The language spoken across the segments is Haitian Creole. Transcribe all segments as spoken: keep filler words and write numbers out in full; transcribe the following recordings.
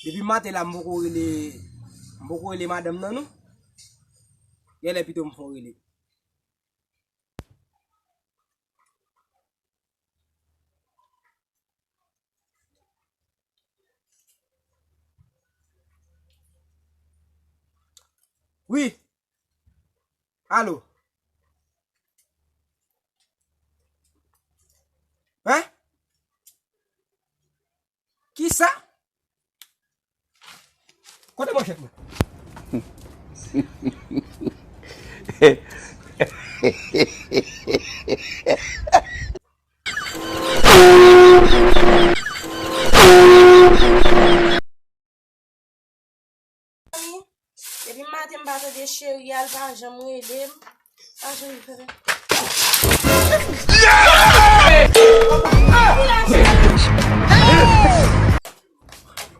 Depi maten la, m poko rele, m poko rele madanm nan, non. Genlè pito m fè yon rele. Wi. Alo. Hein? Kisa? Kote manchèt mwen? Depi maten m pa tande cheri a, l pa janm rele m. Pa janm rele m.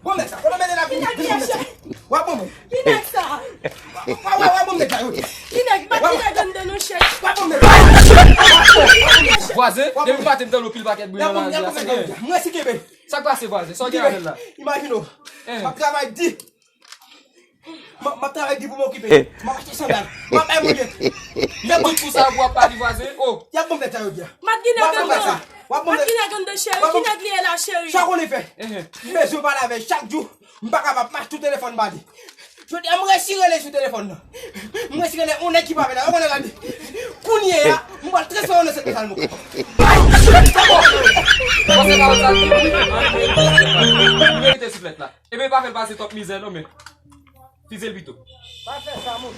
Bon nèg sa, kote mete la vini? Vini bon nèg sa. Ki nèg sa? Wa, wa, wa, bon nèg la, yo. Ki nèg, pa ki nèg anndan non chèch. Wa, bon nèg la. Vwazen, depi maten m tande w pil pakèt bri nan lari a. Mwen si kenbe. Sa k pase vwazen? Sa w gen avè l la? Imajine w. M ap travay di. M ap, m ap travay di pou m okipe. M ap achte sandal. M ap bay moun nèt. Nèt tout pou sa pou w ap pale vwazen. Oh. Y ap bon nèt sa yo di a. Mat ki nèg anndan. Mat ki nèg anndan cheri. Ki nèg li ye la cheri. Sa w konnen fè? M bezwen pale avè l chak jou. M pa kapab mache sou telefòn m pa li. Jodi a m resi rele sou telefòn nan. M resi rele yon nèg ki pa vle la. Ou konnen gade. Kounye a, m pral transfere w nan sèt Salmo. Pase pawòl sa. Verite siklèt la. Ebyen pa fè l pase twòp mizè non men. Fize l pito. Pa fè sa, mon.